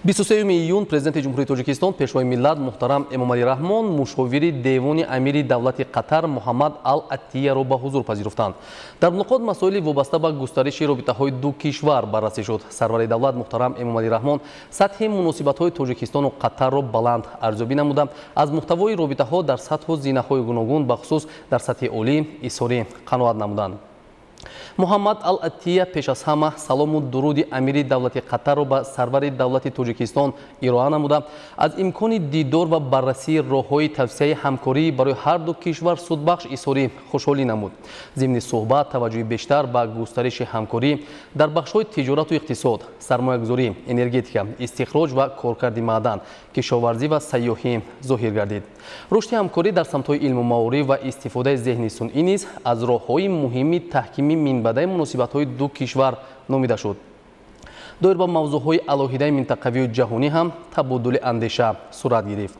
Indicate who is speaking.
Speaker 1: 23 июн Президенти Ҷумҳурии Тоҷикистон, Пешвои миллат муҳтарам Эмомалӣ Раҳмон мушовири Девони Амири давлати Қатар Муҳаммад Ал Аттияро ба ҳузур пазируфтанд. Дар мулоқот масоили вобаста ба густариши робитаҳои ду кишвар баррасӣ шуд. Сарвари давлат муҳтарам Эмомалӣ Раҳмон сатҳи муносибатҳои Тоҷикистону Қатарро баланд арзёбӣ намуда, аз муҳтавои робитаҳо дар сатҳу зинаҳои гуногун, бахусус дар сатҳи олӣ, изҳори қаноат намуданд. Муҳаммад Ал Аттия пеш аз ҳама салому дуруди амири давлати Қатарро ба сарвари давлати Тоҷикистон ироа намуда, аз имкони дидор ва баррасии роҳҳои тавсеаи ҳамкорӣ барои ҳар ду кишвар судбахш изҳори хушҳолӣ намуд. Зимни суҳбат таваҷҷӯҳи бештар ба густариши ҳамкорӣ дар бахшҳои тиҷорату иқтисод, сармоягузорӣ, энергетика, истихроҷ ва коркарди маъдан, кишоварзӣ ва сайёҳӣ зоҳир гардид. Рушди ҳамкорӣ дар самтҳои илму маориф ва истифодаи зеҳни сунъӣ низ аз роҳҳои муҳими таҳкими минбаъдаи муносибатҳои ду кишвар номида шуд. Доир ба мавзӯъҳои алоҳидаи минтақавию ҷаҳонӣ ҳам табодули андеша сурат гирифт.